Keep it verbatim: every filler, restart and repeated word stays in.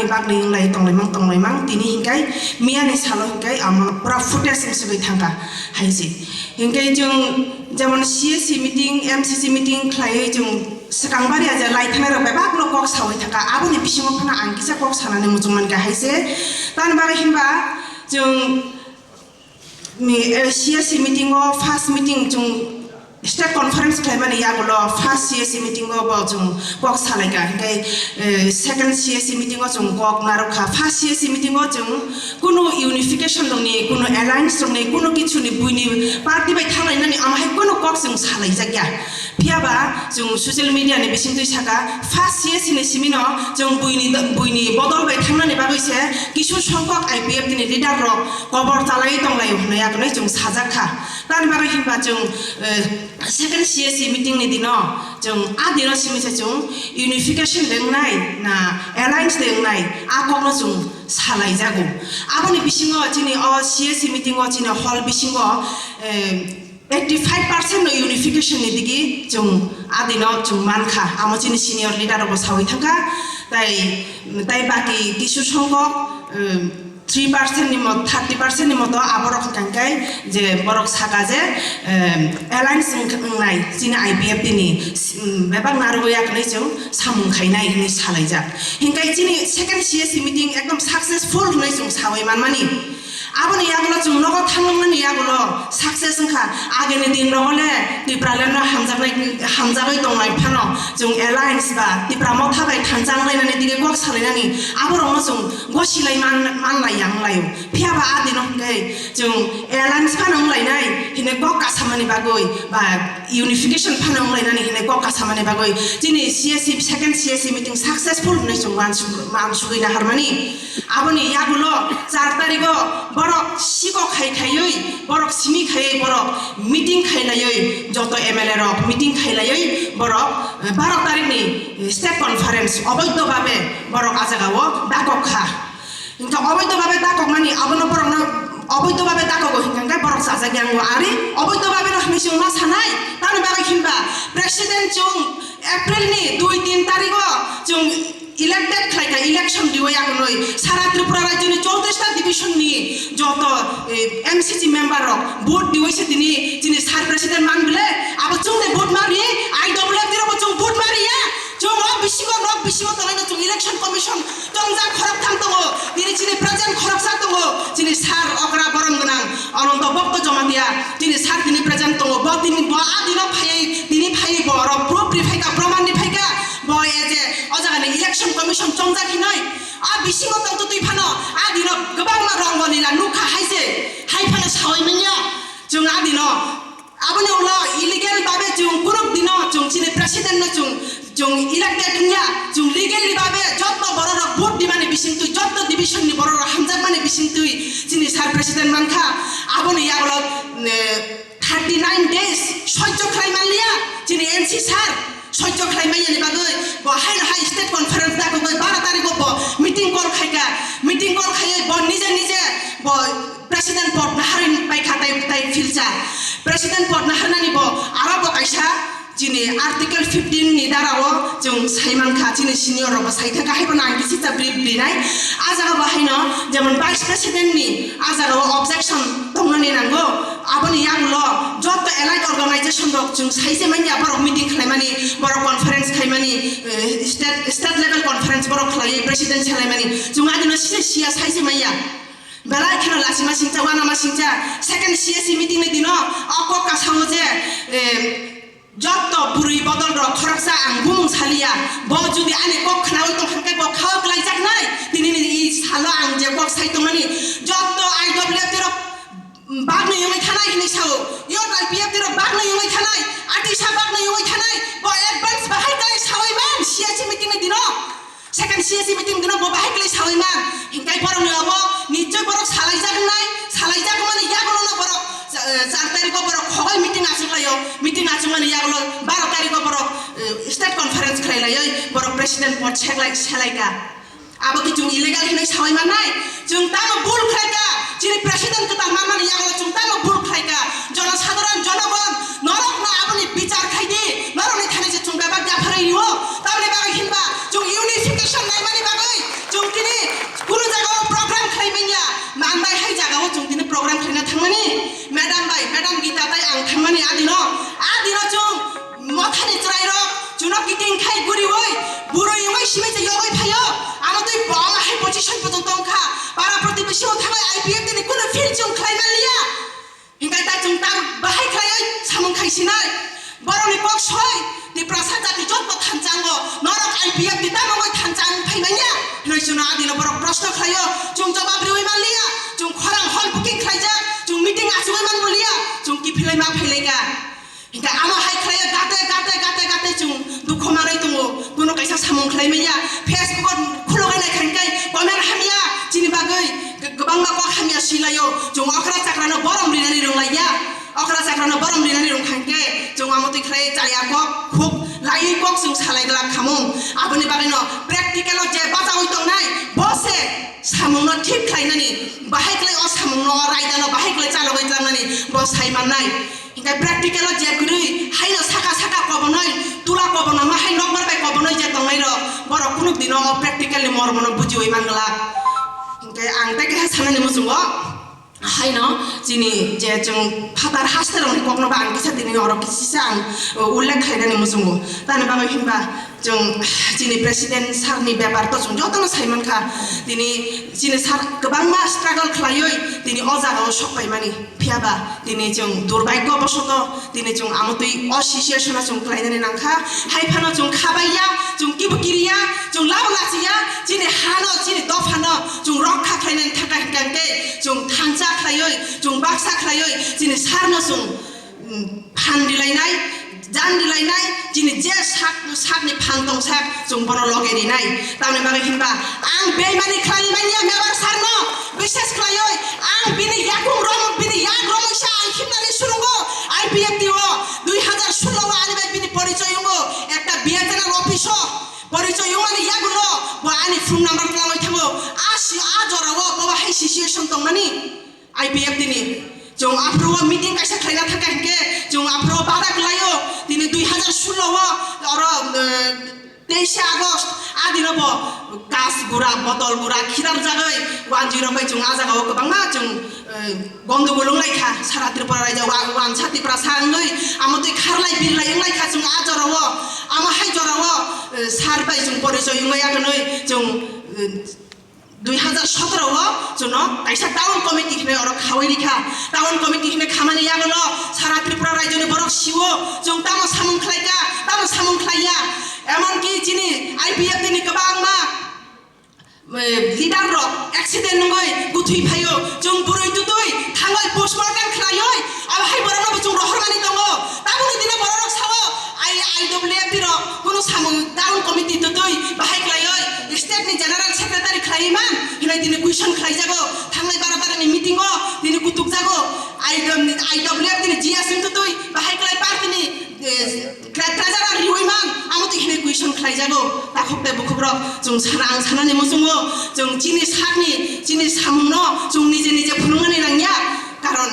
bagwi wnglai tonglaimang tonglaimang tini hinkai miyani salo hinkai amo pura footage wng sogwi thangkha hai se. Hinkai chwng jemon C A C meeting, M C C meeting khlaiwi chwng swkang bari aja lai thanai rok bebak no kok sawi thangkha, aboni bisingo phano ang kisa kok sanani muchung mankha hai se. Tamni bagwi hinba chwng Mi, eh, C A C meeting o first meeting chwng state conference khlaimani yagulo first C A C meeting o bo chwng kok salaikha, hinkhe, eh, second C A C meeting o chwng kok narwkha. First C A C meeting o chwng kunu unification rokni, kunu alliance rokni, kunu kichuni buini party bai thanglainani amo hai kunu kok chwng salaijakya. Phiyaba chwng social media ni bisingtwi saka, first C A C ni simino chwng buini, buini bodol bai thangnani bagwi se kisu songkok I P F T ni leader rok kobor chalaiwi tonglaio hwnwi yakwnwi chwng sajak kha. Tamni bagwi hinba chwng, eh, second C A C meeting ni dino chwng a dino simi se chwng unification de wngnai na alliance de wngnai a kokno chwng salaijago. Aboni bisingo chini o C A C meeting o chini hall bisingo, eh, eighty five percent no unification ni digi chwng adino chwng mankha, amo chini senior leader rokbo sawi thangkha, tai, tai baki kisu songkok, um, three percent ni mo-, thirty percent ni moto aborok hwnkha khe je borok saka je, um, alliance wng-, wngnai chini I P F T ni, um, bebak narwgwi yakwnwi chwng samung khainai hwnwi salaijak. Hinkhai chini second C A C meeting ekdom successful hwnwi chwng sawi manmani. Aboni yagulo chwng nogo thangmani yagulo success wngkha. Agini din rogo le Tipraland no hamjaknai, hamjagwi tongnai phano chwng alliance ba Tipra Motha bai thansa wnglainani dige kok salainani aborokno chwng gosilai man, manlai ya wnglaio. Phiyaba a dino hwnkhe chwng alliance phano wnglainai hinwi kok kasamani bagwi ba unification phano wnglainani hinwi kok kasamani bagwi chini C A C, second C A C meeting successful hwnwi chwng mansuk-, mansugwi naharmani. Aboni yagulo char tarigo borok sikok hai khaiwi, borok simi khaiwi, borok meeting khailaiwi, joto M L A rok meeting khailaiwi, borok, eh, baro tarikni, eh, state conference oboidho babe borok a jagao dakok kha. Hinkhe oboidho babe dakokmani abono borokno oboidho babe dakogo hinkhe borok chajak yango ari oboidho babe no hinwi chwng ma sanai, tamni bagwi hinba president chwng April ni dui tin tarigo chwng elected khlaikha, election diwi yakunwi sara Tripura rajyoni chowtris ta division ni joto, eh, M C C member rok vote diwi se tini chini sir president man bile abo chwngde vote mari I W F T rok bo chwng vote mari ya chwng o bisingo nok bisingo tongnai no chwng election commission tongjak khorok thang tongo tini chini president khoroksa tongo chini sir okra borom gwnang Ananto Bhakta Jamatia tini sir tini president tongo bo tini bo a dino phaiwi tini phaiwi bo oro proof ri phaika proman ri phaika. Bo e je o jaga ni election commission chongjak hinoi, a bisingo tongtwtwi phano a dino kwbangma rongbo lila nukha hai se, hai phano sawi manya. Chwng a dino aboni ulo illegal babe chwng kuruk dino chwng chini president no chwng, chwng elected wngya, chwng legally babe jotto borok rok vote dimani bisingtwi, jotto division ni borok rok hamjakmani bisingtwi chini sir president mankha. Aboni yagulo, eh, thirty nine days sojjo khlai manliya chini N C sir. Sojjo khlai manya ni bagwi bo haino hai state conference dakogwi baro tarikgo bo meeting call khaika, meeting call khaiwi bo nije nije bo president pod naharwi paikha tai, tai philsa. President pod naharnani bo aro bo kaisa chini article fifteen ni darao chwng sai mankha, chini senior rok bo sai thangkha, hai bono ang kisa brief rinai. A jaga bo haino jemon vice president ni a jaga o objection tongnani nango. Aboni yagulo joto allied organization rok chwng sai se manya, borok meeting khlaimani, borok conference khaimani, eh, state, state level conference borok khlaiwi president salaimani. Chwng adino sise siya sai se manya. Belai kheno lachima singcha, wanama singcha, second C A C meeting ni dino o kok kasao je, eh, Jotto bwrwi bodol rok khoroksa ang bumung saliya. Bo jodi ani kok khnaui tong kha khe bo khao klaijaknai. Tini ni i salo ang je kok sai tongmani. Jotto I W F T rok bagni wngwi thanai hinwi sao. Yo I P F T rok bagni wngwi thanai. Atisa bagni wngwi thanai. Bo advance bahai tai saui man C A C meeting ni dino. Second C A C meeting dino bo bahai khlai sawi man. Hinkai borok ni obo nichoi borok salai jak nai, salai jak mani yagulo no borok, eh, char tarikh o borok khogoi meeting achuk laio, meeting achuk mani yagulo baro tarikh o borok, eh, state conference khlai laioi borok president pod seklai, selai ka. Abo ki chwng illegal hinwi sawi man nai? Chwng tamo bul khlai ka, chini president kwtal man mani yagulo chwng tamo bul khlai ka. Jonosadharan, jonogon, norok no aboni bichar khai di, norok ni thani se chwng bebak yapharwi rio, tamni bagwi hinba chwng unification naimani bagwi chwng tini No, a dino chwng mothani chwrairok chwngno kiting khai guriwi, bwrwi wngwi simi se yogwi phaio. Amo twi boma hai position pojong tongkha. Para protibesi o thangwi I P F T ni kunu field chwng khlai manliya. Hinkhe ta chwng ta bahai khlaiwi samung khai sinai. Borokni kok soi, Tiprasa jati joto thansango, norok I P F T tamo wngwi thansa wng phai manya? Hinwi chwngno a dino borok proshno khlaio, chwng jobab riwi manliya, chwng khorang hall booking khlaijak, chwng meeting achugwi manliya, chwng kiphilwi ma phailaika. Hinkhe amo hai khlaio, gate, gate, gate, gate chwng dukhu manwi tongo, kuno kaisa samung khlai manya. Facebook o khulogwi naikha hinkhe comment hamya chini bagwi, g-, kwbangma kok hamya swilaio, chwng okra chakrano borom rinani rwnglaiya. Okra chakrano borom rinani rwngkha hinkhe chwng amo twi khlai chaya kok khuk laiwi kok chwng salai glak khamung. Aboni bagwino practical o je bachaui tongnai bo se samungno thik khlainani, bahai khlai o samungno, o raidano bahai khlai chalogwi tlangnani bo sai mannai. Hinkhe practical o je kwrwi haino saka saka kobonoi, tula kobonama hai nokbar bai kobonoi je tongnairok, borok kunuk dino o practical ni mormono bujiui manglak. Hinkhe ang tei keha sanani muchungo, haino chini je chwng phatar haste rokni kokno ba ang kisa tini oro kisisa ang ullekh khlainani muchungo. Tani bagwi hinba chwng chini president sir ni bepar to chwng jotono sai mankha. Tini chini sir kwbangma struggle khlaiwi tini o jaga o sok paimani. Phiya ba tini chwng durbhagyo bosoto tini chwng amo twi o situation o chwng khlainani nangkha. Hai phano chwng khabaiya, chwng kibu kiriya, chwng labo lachiya, chini hano, chini dophano chwng rokha khlainani thangkha hinkha hinkhe chwng thansa khlaiwi, chwng baksa khlaiwi chini sarno chwng, mm, phan rilainai, jan rilainai, chini je sak, sakni phan tong sak chwng bono loge rinai. Tamni bagwi hinba ang beimani khlai manya member sarno, bishes khlaiwi ang bini yakung rom, bini yak romwi sa ang himnani surungo I P F T o dui hazar solo o ani bai bini porichoi wngo ekta B S N L office o porichoi wngmani yagulo bo ani phone number twlangwi thango. A si-, a jorao bo hai situation tongmani I P F T ni. Chwng aphuru o meeting kaisa khlaina thangkha hinkhe chwng aphuru o bada kwlaio. Tini dui hazar solo o oro, eh, teishe August a dino bo gas gura, botol gura khirarjagwi wanjwi rok bai chwng a jagao kwbangma chwng, eh, gondogol wnglaikha. Sara Tripura raijao wa-, wansa Tiprasa wngwi amo twi kharlai birlai wnglaikha chwng a jorao. Amo hai jorao, eh, sir bai chwng porichoi wngwi aganwi chwng, eh, dui hazar sotoro o chwngno kaisa town committee hinwi oro khawi rikha. Town committee hinwi khamani yagulo sara Tripura raijoni borok siwo chwng tamo samung khlaika, tamo samung khlaiya. Emonki chini I P F T ni kwbangma, eh, leader rok accident wngwi kuthwi phaio. Chwng bwrwi tutwi thangwi postmortem khlaiwi abo hai borokno bo chwng rohormani tongo. Tabukni dino borok rok sao, I, I W F T rok kunu samung town committee tutwi bahai khlaiwi state ni general secretary khlaiwi man hinwi tini question khlaijago. Thangnai baro tarikni meeting o tini kutukjago. I, I W F T ni G S ni tutwi bahai khlai party ni, eh, tre-, treasurer riwi man amo twi hinwi question khlaijago. Takhuk tei bukhuk rok chwng sana, ang sanani muchungo chwng chini sakni, chini samungno chwng nije nije phunuknani nangya. Karon